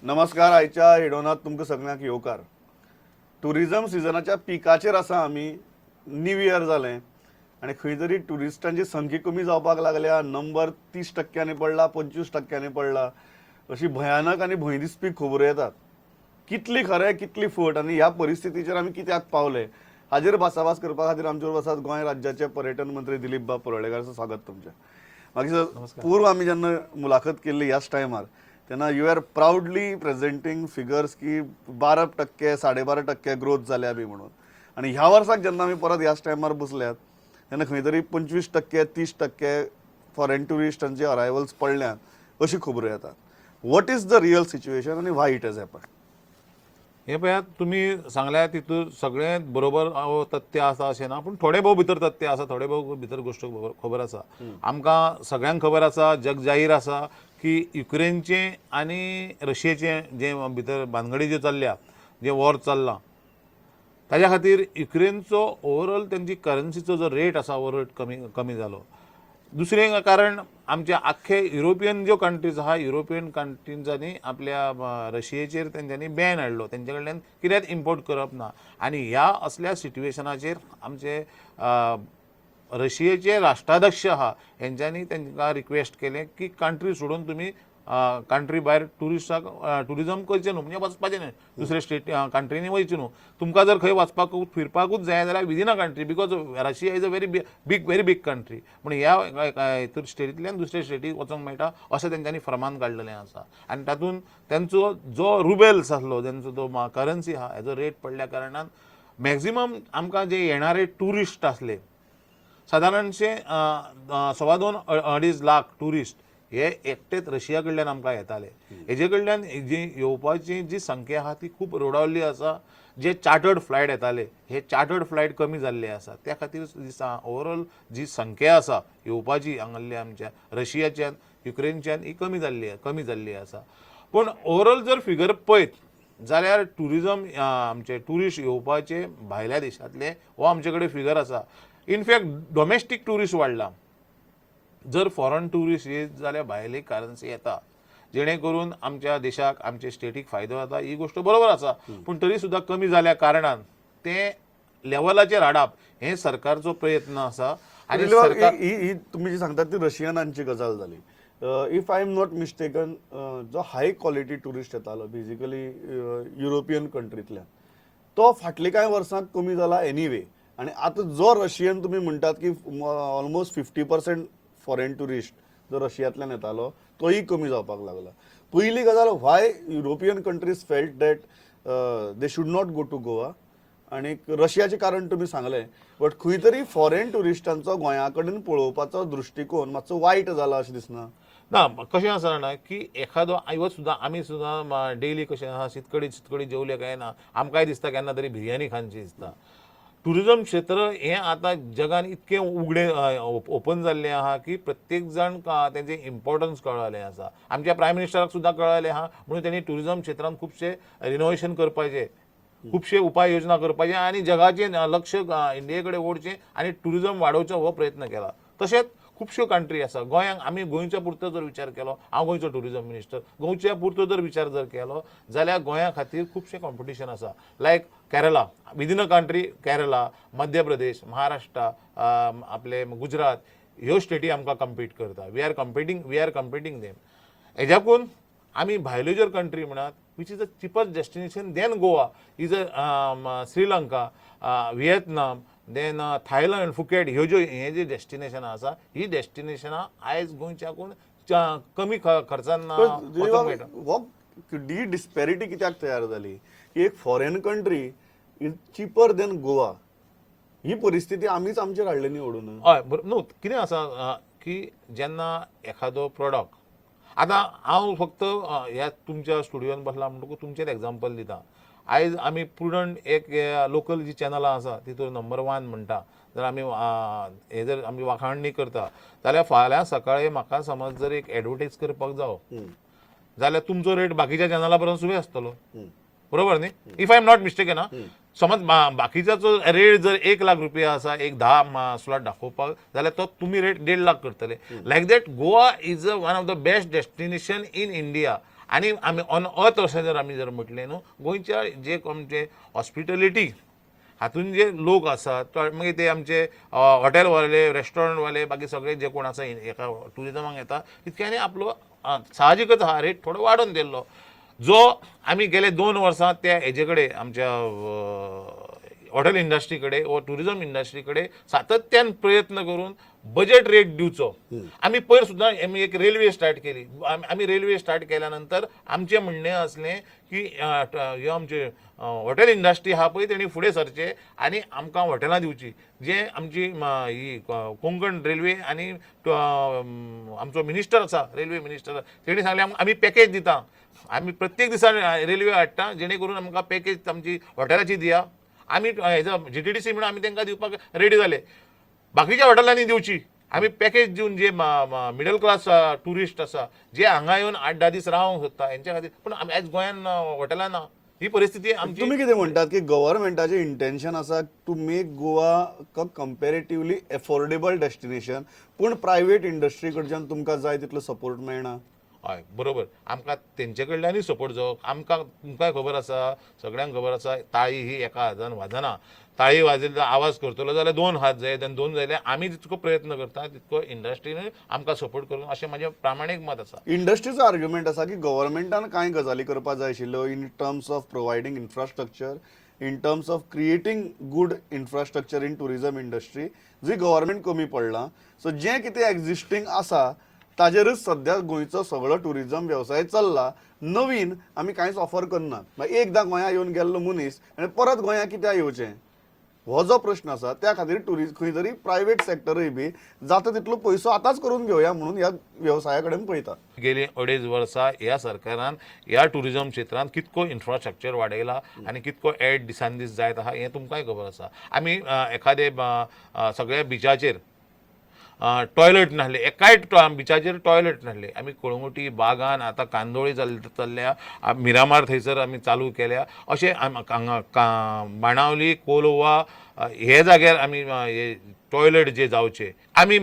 नमस्कार. आयच्या हेडोनात तुमकां सगळ्यांक येवकार. टुरिझम सिजनाच्या पिकाचेर आसा आमी. न्यू इयर जालें आनी खंय तरी ट्युरिस्टांची संख्या कमी जावपाक लागल्या. नंबर 30 टक्क्यांनी पडला, 25 टक्क्यांनी पडला, अशी भयानक आनी भंय दिसपी खबरो येतात. कितली खरें, कितली फट आनी ह्या परिस्थितीचेर आमी कित्याक पावले, हाजेर भासाभास करपा खातीर आमचे बरोबर आसात गोंय राज्याचे पर्यटन मंत्री दिलीप बाब परुळेकार. स्वागत तुमचें. मागीर सर, पूर्व आमी जेन्ना मुलाखत केल्ली ह्याच टायमार, तेन्ना you are proudly presenting figures की 12%, 12.5% ग्रोथ जाल्या बी म्हणून. आनी ह्या वर्साक जेन्ना आमी परत ह्याच टायमार बसल्यात, तेन्ना खंय तरी 25%, 30% फॉरेन ट्युरिस्टांची अरायवल्स पडल्यात अशी खबरो येतात. What is the real situation आनी व्हाय it has happen? हे पळयात, तुमी सांगल्या तितून सगळें बरोबर तथ्य आसा अशें ना, पूण थोडे भोव भितर तथ्य आसा, थोडे भोव भितर गोश्ट खबर आसा. आमकां सगळ्यांक खबर आसा, जग जाहीर आसा की युक्रेनचें आनी रशियेचें जें भितर भानगडी ज्यो चल्ल्या, जें वॉर चल्लां, ताज्या खातीर युक्रेनचो ओवरऑल तेंची करन्सीचो जो रेट आसा, हो रेट कमी कमी जालो. दुसरें कारण, आमचे आख्खे युरोपियन ज्यो कंट्रीज आहा, युरोपियन कंट्रीजांनी आपल्या रशियेचेर तेंच्यांनी बॅन हाडलो. तेंचे कडल्यान कित्याक इम्पोर्ट करप ना. आनी ह्या असल्या सिट्युएशनाचेर आमचे रशियेचे राष्ट्राध्यक्ष आहा, हेंच्यांनी तांकां रिक्वेस्ट केलें की कंट्री सोडून तुमी कंट्री भायर ट्युरिस्टाक ट्युरिजम करचें न्हू, म्हणजे वचपाचें न्हय, दुसरे स्टेट कंट्रीनी वयचें न्हू. तुमकां जर खंय वचपाकूच फिरपाकूच जाय जाल्यार within a country, because Russia is a very big, very big country. पूण ह्या हितूर स्टेटींतल्यान दुसरे स्टेटीक वचोंक मेळटा अशें तेंच्यांनी फरमान काडलेलें आसा. आनी तातूंत तेंचो जो रुबेल्स आसलो, तेंचो जो करन्सी आहा, हेजो रेट पडल्या कारणान मॅक्झिमम आमकां जे येणारे ट्युरिस्ट आसले, सादारणशे 2.25 2.5 लाख ट्युरिस्ट हे एकटेच रशिया कडल्यान आमकां येताले. हेजे कडल्यान जी येवपाची जी संख्या आहा ती खूब रोडावल्ली आसा. जे चार्टर्ड फ्लायट येताले, हे चार्टर्ड फ्लायट कमी जाल्ले आसा. त्या खातीर जी ओवरऑल जी संख्या आसा येवपाची हांगासरल्या आमच्या रशियाच्यान, युक्रेनच्यान, ही कमी जाल्ली आसा. पूण ओवरऑल जर फिगर पळयत जाल्यार ट्युरिजम, आमचे ट्युरिस्ट येवपाचे भायल्या देशांतले, हो आमचे कडेन फिगर आसा. इनफॅक्ट डोमेस्टीक ट्युरिस्ट वाडला. जर फॉरन ट्युरिस्ट येत जाल्यार भायली करन्सी येता, जेणे करून आमच्या देशाक, आमच्या स्टेटीक फायदो जाता, ही गोश्ट बरोबर आसा. पूण तरी सुद्दां कमी जाल्या कारणान तें लेवलाचेर हाडप हें सरकारचो प्रयत्न आसा आनी सरकार ही ही तुम्ही जी सांगतात ती रशियनांची गजाल जाली. If I am not mistaken, जो हाय क्वॉलिटी ट्युरिस्ट येतालो, बेजिकली युरोपियन कंट्रींतल्यान, तो फाटली कांय वर्सां कमी जाला एनिवे. आनी आतां जो रशियन तुमी म्हणटात की ऑलमोस्ट 50% फॉरेन ट्युरिस्ट जो रशियांतल्यान येतालो, तोय कमी जावपाक लागला. पयली गजाल, why European countries felt that they should not go to Goa? आणि रशियाचें कारण तुमी सांगलें, बट खंय तरी फॉरेन ट्युरिस्टांचो गोंया कडेन पळोवपाचो दृश्टिकोन मातसो वायट जाला अशें दिसना? ना, कशें आसा जाणा की एखादो आयवज सुद्दां आमी सुद्दां डेली कशें आहा, शीतकडी शीतकडी जेवले काय ना, आमकांय दिसता केन्ना तरी बिरयानी खावची दिसता. टुरिजम क्षेत्र हें आतां जगान इतकें उगडें, ओपन जाल्लें आहा की प्रत्येक जाण तेंचें इम्पॉर्टन्स कळ्ळें आसा. आमच्या प्रायम मिनिस्टराक सुद्दां कळ्ळें आहा, म्हणून तेणी टुरिजम क्षेत्रांत खुबशे रिनोवेशन करपाचें, खुबशे उपाय योजना करपाचे आनी जगाचें लक्ष इंडिये कडेन ओडचें आनी टुरिजम वाडोवचो हो प्रयत्न केला. तशेंच खुबश्यो कंट्री आसा. गोंयांक आमी गोंयच्या पुरतो जर विचार केलो, हांव गोंयचो टुरिजम मिनिस्टर, गोंयच्या पुरतो जर विचार जर केलो जाल्यार गोंया खातीर खुबशें कॉम्पिटिशन आसा, like Kerala, within a country Kerala, Madhya Pradesh, Maharashtra, आपले गुजरात, ह्यो स्टेटी आमकां कम्पीट करता. We are competing them. हेज्याकून आमी भायल्यो जर कंट्री म्हणात, which is a cheapest destination than Goa is a Sri Lanka, Vietnam, then Thailand, Phuket. ह्यो ज्यो हे जे डेस्टिनेशनां आसा, ही डेस्टिनेशनां आयज गोंयच्याकून कमी खर्चान वचोंक मेळटा. हो ही डिस्पॅरिटी कित्याक तयार जाली की एक foreign country is cheaper than Goa? ही परिस्थिती आमीच आमचेर हाडली न्ही ओडून. हय, बरोबर न्हू. कितें आसा की जेन्ना एखादो प्रोडक्ट, आतां हांव फक्त ह्या तुमच्या स्टुडियोन बसला म्हणटकूच तुमचें एग्जाम्पल दिता. आयज आमी प्रुडंट एक लोकल जी चॅनलां आसा तितून नंबर वन म्हणटा जर आमी, हे जर आमी वाखाणणी करता जाल्यार फाल्यां सकाळी म्हाका समज जर एक एडवर्टायज करपाक जावो जाल्यार तुमचो रेट बाकीच्या चॅनला परस सुबे आसतलो, बरोबर न्ही? If I am not mistaken. हा, समज बाकीच्याचो रेट जर 1 लाख रुपया आसा एक 10 स्लॉट दाखोवपाक, जाल्यार तो तुमी रेट 1.5 लाख करतले. Like that, Goa is a one of the best destination in India. आनी आमी ऑन अर्थ अशें जर आमी जर म्हटलें न्हू, गोंयच्या जे आमचे हॉस्पिटलिटी हातून जे लोक आसात, मागीर ते आमचे हॉटेलवाले, रेस्टॉरंटवाले, बाकी सगळे जे कोण आसा हेका ट्युरिजमाक येता, तितक्यांनी आपलो साहजिकच हा रेट थोडो वाडोवन दिल्लो, जो आमी गेले 2 वर्सां त्या हेजे कडेन, आमच्या हॉटेल इंडस्ट्री कडेन वा ट्युरिजम इंडस्ट्री कडेन सातत्यान प्रयत्न करून बजेट रेट दिवचो. आमी पयर सुद्दां आमी एक रेल्वे स्टार्ट केली. आमी रेल्वे स्टार्ट केल्या नंतर आमचें म्हणणें आसलें की ह्यो आमचे हॉटेल इंडस्ट्री आहा पळय, तेणी फुडें सरचें आनी आमकां हॉटेलां दिवची. जे आमची ही कोंकण रेल्वे आनी आमचो मिनिस्टर आसा, रेल्वे मिनिस्टर, तेणी सांगलें, आमी पॅकेज दिता, आमी प्रत्येक दिसा रेल्वे हाडटा, जेणे करून आमकां पॅकेज आमची हॉटेलाची दिया. आमी हेजो जीटीडीसी म्हणून आमी तांकां दिवपाक रेडी जाले. बाकीच्या हॉटेलांनी दिवची. आमी पॅकेज दिवन जे मिडल क्लास ट्युरिस्ट आसा, जे हांगा येवन 8-10 दीस रावंक सोदता, हेंच्या खातीर. पूण आमी आयज गोंयान हॉटेलां ना, ही परिस्थिती आमची. तुमी कितें म्हणटात की गव्हर्मेंटाचें इंटेन्शन आसा to make Goa a comparatively affordable destination, पूण प्रायवेट इंडस्ट्री कडच्यान तुमकां जाय तितलो सपोर्ट मेळना? हय, बरोबर. आमकां तेंचे कडल्यानूय सपोर्ट जावो. आमकां तुमकांय खबर आसा, सगळ्यांक खबर आसा, ताळी ही एका हातान वाजना. ताळी वाजयली, आवाज करतलो जाल्यार दोन हात जाय आनी दोन जाल्यार आमी जितको प्रयत्न करता तितको इंडस्ट्रीन आमकां सपोर्ट करूं, अशें म्हाजें प्रामाणीक मत आसा. इंडस्ट्रीचो आर्ग्युमेंट आसा की गव्हर्मेंटान कांय गजाली करपाक जाय आशिल्ल्यो in terms of providing infrastructure, in terms of creating good infrastructure in tourism industry, ji government कमी पडलां. सो जें कितें एक्झिस्टींग आसा ताजेरच सद्या गोंयचो सगळो ट्युरिजम वेवसाय चल्ला. नवीन आमी कांयच ऑफर करनात. मागीर एकदां गोंया येवन गेल्लो मनीस आनी परत गोंया कित्याक येवचें, हो जो प्रश्न आसा, त्या खातीर ट्युरिस्ट खंय तरी प्रायवेट सेक्टरूय बी जाता तितलो पयसो आतांच करून घेवया म्हणून ह्या वेवसाया कडेन पळयता. गेली 2.5 वर्सां ह्या सरकारान ह्या ट्युरिजम क्षेत्रांत कितको इन्फ्रास्ट्रक्चर वाडयला आनी कितको एड दिसान दीस जायत आहा, हें तुमकांय खबर आसा. आमी एखादे सगळ्या बिचाचेर टॉयलट नासले, एकाय बिचाचेर टॉयलट नासले. आमी कळंगुटी, बागान, आतां कांदोळी चल्ल्या, मिरामार थंयसर आमी चालू केल्या. अशें हांगा बाणावली, कोलवा हे जाग्यार आमी हे टॉयलट जे जावचे. आमी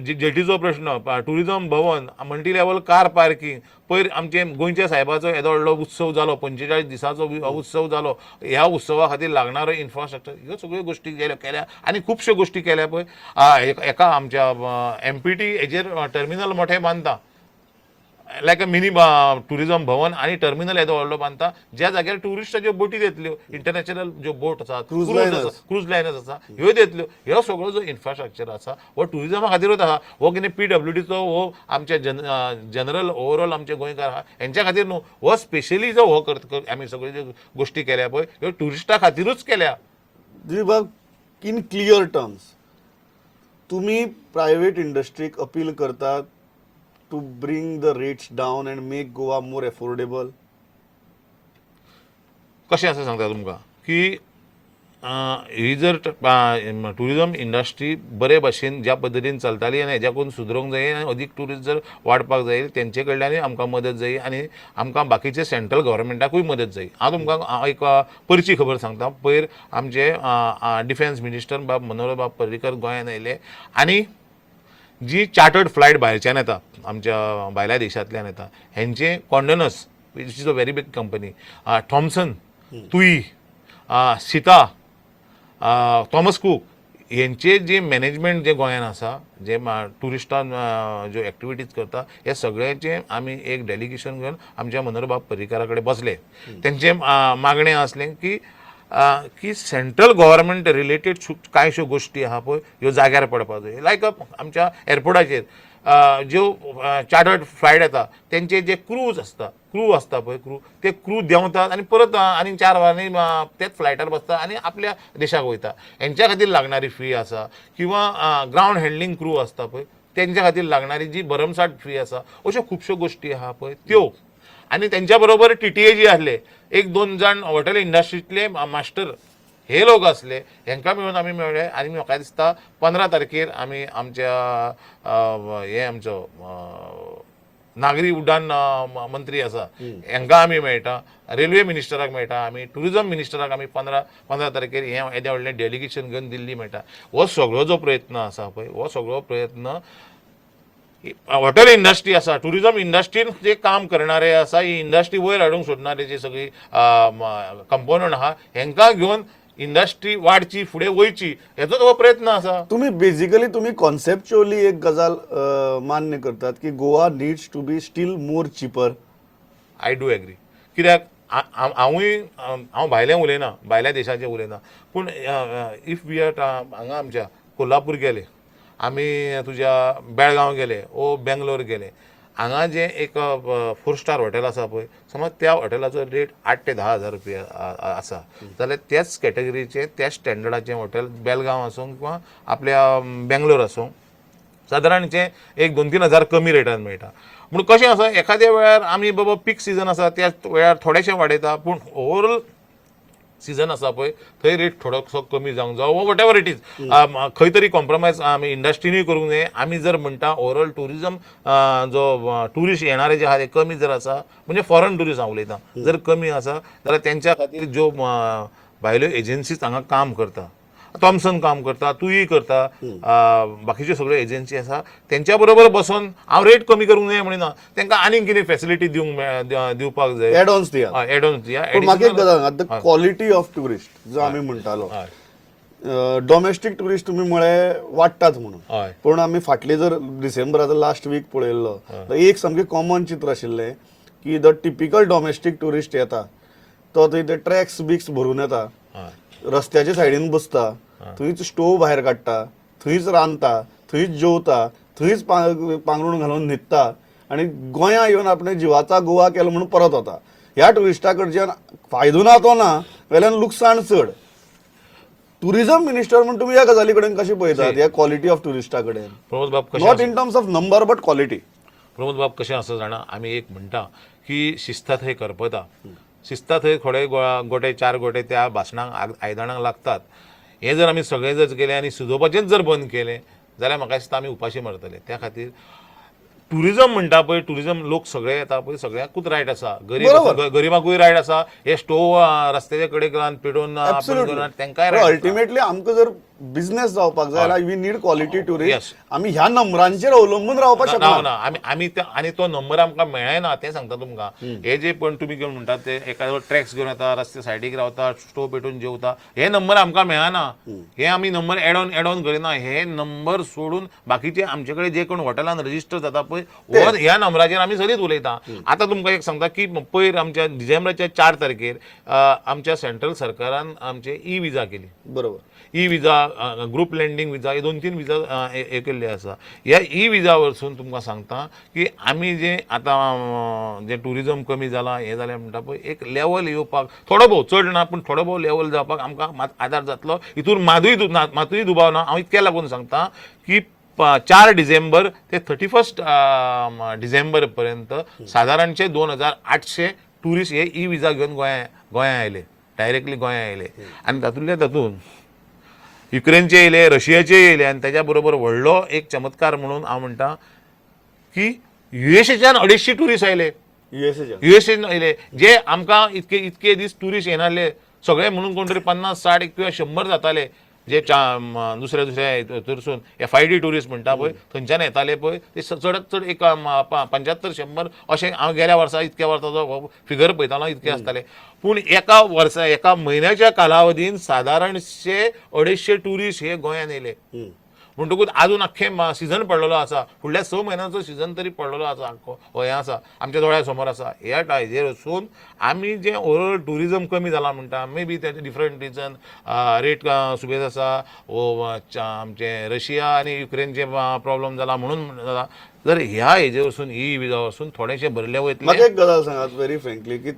जेटीचो प्रश्न, टुरिजम भवन, मल्टी लेवल कार पार्किंग, पयर आमचे गोंयच्या सायबाचो येदो व्हडलो उत्सव जालो, 45 दिसांचो उत्सव जालो, ह्या उत्सवा खातीर लागणारो इन्फ्रास्ट्रक्चर, ह्यो सगळ्यो गोश्टी केल्या आनी खुबश्यो गोश्टी केल्या. पळय, एका आमच्या एमपीटी हेजेर टर्मिनल मोठें बांदता, लायक अ मिनी ट्युरिजम भवन आनी टर्मिनल येदो व्हडलो बांदता, ज्या जाग्यार ट्युरिस्टाच्यो बोटी येतल्यो, इंटरनॅशनल ज्यो बोट आसा, Cruise liners. Cruise liners आसा, ह्यो येतल्यो. ह्यो सगळो जो इन्फ्रास्ट्रक्चर आसा हो ट्युरिजमा खातीरूच आसा. हो कितें पीडब्ल्यूडीचो हो आमच्या जनरल ओवरऑल आमचे गोंयकार आहा हेंच्या खातीर न्हू. हो स्पेशली जो हो करत आमी सगळ्यो ज्यो गोश्टी केल्या पळय, ह्यो ट्युरिस्टा खातीरूच केल्या. दिलीप, इन क्लियर टर्म्स, तुम्ही प्रायव्हेट इंडस्ट्रीक अपील करतात to bring the rates down and make Goa more affordable? कशें आसा सांगता तुमकां की ही जर ट्युरिजम इंडस्ट्री बरे भाशेन ज्या पद्दतीन चलताली आनी हेज्याकून सुदरूंक जाय आनी अदीक ट्युरिस्ट जर वाडपाक जाय, तेंचे कडल्यानूय आमकां मदत जाय आनी आमकां बाकीचे सेंट्रल गव्हर्मेंटाकूय मदत जाय. हांव तुमकां एक परची खबर सांगता. पयर आमचे डिफेन्स मिनिस्टर बाब मनोहर बाब पर्रीकर गोंयांत आयले आनी जी चार्टर्ड फ्लायट भायरच्यान येता, आमच्या भायल्या देशांतल्यान येता, हेंचे कॉन्डनस, which is a very big company, Thomson, TUI, Sita, Thomas cook, हेंचे जे मॅनेजमेंट जे गोंयान आसा, जे ट्युरिस्टान ज्यो एक्टिविटीज करता, हे सगळ्यांचे आमी एक डेलिगेशन घेवन आमच्या मनोहर पर्रीकरा कडेन बसले. तेंचें मागणें आसलें की सेंट्रल गव्हर्मेंट रिलेटेड कांयश्यो गोश्टी आहा पळय, ह्यो जाग्यार पडपाक जाय. लायक आमच्या एअरपोर्टाचेर ज्यो चार्टर्ड फ्लायट येता, तेंचे जे क्रूज आसता, क्रू आसता पळय, क्रू, ते क्रू देंवतात आनी परत आनी 4 वरांनी तेच फ्लायटार बसता आनी आपल्या देशाक वयता. हेंच्या खातीर लागणारी फी आसा किंवा ग्रावंड हँडलिंग क्रू आसता पळय, तेंच्या खातीर लागणारी जी भरमसाठ फी आसा, अश्यो खुबश्यो गोश्टी आहा पळय त्यो. आनी तेंच्या बरोबर टीटीए जी आसले, एक दोन जाण हॉटेल इंडस्ट्रींतले मास्टर हे लोक आसले, हेंकां मेळून आमी मेळ्ळे. आनी म्हाका दिसता 15 तारखेर आमी आमच्या हे आमचो नागरी उड्डाण मंत्री आसा, हेंकां आमी मेळटा, रेल्वे मिनिस्टराक मेळटा, आमी ट्युरिजम मिनिस्टराक आमी 15 तारखेर हें येदें व्हडलें डेलिगेशन घेवन दिल्ली मेळटा. हो सगळो जो प्रयत्न आसा पळय, हो सगळो प्रयत्न हॉटेल इंडस्ट्री आसा, टुरिजम इंडस्ट्रीन जे काम करणारे आसा, ही इंडस्ट्री वयर हाडूंक सोदणारे जे सगळी कंपोनंट आहा, हेंकां घेवन इंडस्ट्री वाडची, फुडें वयची, हेचोच हो प्रयत्न आसा. तुम्ही बेसिकली, तुम्ही कॉन्सेप्च्युअली एक गजाल मान्य करतात की Goa needs to be still more cheaper? I do agree, कित्याक हांवूय हांव भायलें उलयना, भायल्या देशाचें उलयना, पूण if we R हांगा आमच्या कोल्हापूर गेले आमी, तुज्या बेळगांव गेले ओ बेंगलोर गेले, हांगा जें एक फोर स्टार हॉटेल आसा पळय, समज त्या हॉटेलाचो रेट 8 ते 10 हजार रुपया आसा जाल्यार त्याच कॅटेगरीचें, त्याच स्टँडर्डाचें हॉटेल बेलगांव आसूं किंवा आपल्या बेंगलोर आसूं, सादारणचें एक 2-3 हजार कमी रेटान मेळटा. पूण कशें आसा, एखाद्या वेळार आमी बाबा पीक सिजन आसा त्याच वेळार थोडेशें वाडयता, पूण ओवरऑल सिजन आसा पळय थंय रेट थोडोसो कमी जावंक जावो what ever it is. खंय तरी कॉम्प्रोमायज आमी इंडस्ट्रीनूय करूंक जाय. आमी जर म्हणटा ओवरऑल टुरिजम जो ट्युरिस्ट येणारे जे आहा ते कमी जर आसा, म्हणजे फॉरन ट्युरिस्ट हांव उलयतां, जर कमी आसा जाल्यार तेंच्या खातीर ज्यो भायल्यो एजन्सीज हांगा काम करता, थॉमसन काम करता, तूंय करता, बाकीच्यो सगळ्यो एजन्सी आसा, तेंच्या बरोबर बसोन हांव रेट कमी करूंक जाय म्हणिना, तांकां आनीक कितें फॅसिलिटी दिवंक दिवपाक जाय. एड ऑन्स दिया. एडॉन्स दिया. पूण म्हाका एक गजाल सांगात, the quality of tourist जो आमी म्हणटालो, डोमेस्टीक ट्युरिस्ट तुमी म्हळे वाडटात म्हणून, पूण आमी फाटले जर डिसेंबराचो लास्ट वीक पळयल्लो तर एक सामकें कॉमन चित्र आशिल्लें की the typical domestic tourist येता तो थंय ते ट्रॅक्स बिक्स भरून येता, रस्त्याच्या सायडीन बसता, थंयच स्टोव भायर काडटा, थंयच रांदता, थंयच जेवता, थंयच पांगरूण घालून न्हिदता आनी गोंया येवन आपणे जिवाचा गोवा केलो म्हणून परत वता. ह्या ट्युरिस्टा कडच्यान फायदो ना तो ना, वेल्यान लुकसाण चड. टुरिझम मिनिस्टर म्हूण तुमी ह्या गजाली कडेन कशें पळयतात, ह्या क्वॉलिटी ऑफ ट्युरिस्टा कडेन? प्रमोद बाब, कशें Not in terms of number but quality. Pramod बाब, कशें आसा जाणा, आमी एक म्हणटा की शिजता थंय करपता. शिजता थंय थोडे गोटे, चार गोटे त्या भासणाक आयदणांक लागतात. हें जर आमी सगळें जर केलें आनी शिजोवपाचेंच जर बंद केलें जाल्यार म्हाका दिसता आमी उपाशी मरतले. त्या खातीर टुरिजम म्हणटा पळय, टुरिजम लोक सगळे येता पळय, सगळ्यांकूच रायट आसा. गरीब गरिबांकूय रायट आसा. हे स्टोव रस्त्याच्या कडेक पेटोवन तांकांय रायट. अल्टिमेटली आमकां जर बिझनेस जावपाक जाय जाल्यार we need quality tourist. आमी ह्या नंबरांचेर अवलंबून रावपाक ना. शकना. ना, आमी आमी ते आनी तो नंबर आमकां मेळना तें सांगता तुमकां. हे जे पण तुमी घेवन म्हणटात ते एखादो ट्रॅक्स घेवन येता, रस्ते सायडीक रावता, स्टोव पेटोवन जेवता, हे नंबर आमकां मेळना. हे आमी number add on add on करिना. हे नंबर सोडून बाकीचे आमचे कडेन जे कोण हॉटेलान रजिस्टर जाता पळय, हो ह्या नंबराचेर आमी सदींच उलयता. आतां तुमकां एक सांगता की पयर आमच्या डिसेंबराच्या 4 तारखेर आमच्या सेंट्रल सरकारान आमचे ई विजा केली. E visa, group landing visa, हे दोन तीन विजा हे केल्ले आसा. ह्या ई विजा वरसून तुमकां सांगता की आमी जे आतां जे टुरिजम कमी जालां, हें जालें म्हणटा पळय, एक लेवल येवपाक थोडो भोव, चड ना पूण थोडो भोव लेवल जावपाक आमकां मात आदार जातलो, हितून मातूय दुबाव ना. हांव इतक्या लागून सांगता की 4 डिसेंबर ते 31 डिसेंबर पर्यंत सादारणचे 2800 टुरिस्ट हे ई विजा घेवन गोंया गोंया आयले, डायरेक्टली गोंया आयले. आनी तातूंतल्या तातूंत युक्रेनचे येयले, रशियाचे येयले. आनी ताच्या बरोबर व्हडलो एक चमत्कार म्हणून हांव म्हणटा की युएसएच्यान 250 टुरिस्ट आयले. युएसएच्या? युएसएन येयले, जे आमकां इतके इतके दीस टुरिस्ट येनासले. सगळे म्हणून कोण तरी 50, 60 किंवा 100 जाताले, जे दुसऱ्या दुसऱ्या हितूरसून एफआयडी टुरिस्ट म्हणटा पळय थंयच्यान येताले पळय, ते चडात चड एक 75, 100 अशें. हांव गेल्या वर्सा इतक्या वर्साचो फिगर पळयतालो, इतके आसताले. पूण एका वर्सा, एका म्हयन्याच्या कालावधीन सादारणशे 250 टुरिस्ट हे गोंयान येयले. म्हणटकूच अजून अख्खें सिजन पडलेलो आसा, फुडल्या 6 म्हयन्यांचो सिजन तरी पडलेलो आसा आख्खो, हो हें आसा आमच्या दोळ्या समोर आसा. ह्या हेजेर वचून आमी जें ओवरऑल टुरिजम कमी जाला म्हणटा, मे बी तेजे डिफरंट रिजन, रेट सुबेज आसा वो आमचें रशिया आनी युक्रेनचें प्रॉब्लम जाला म्हणून जाला, जर ह्या हेजेर वचून, ई विजा वचून थोडेशें भरले वयतले. म्हाका एक गजाल सांगात व्हेरी फ्रेंकली की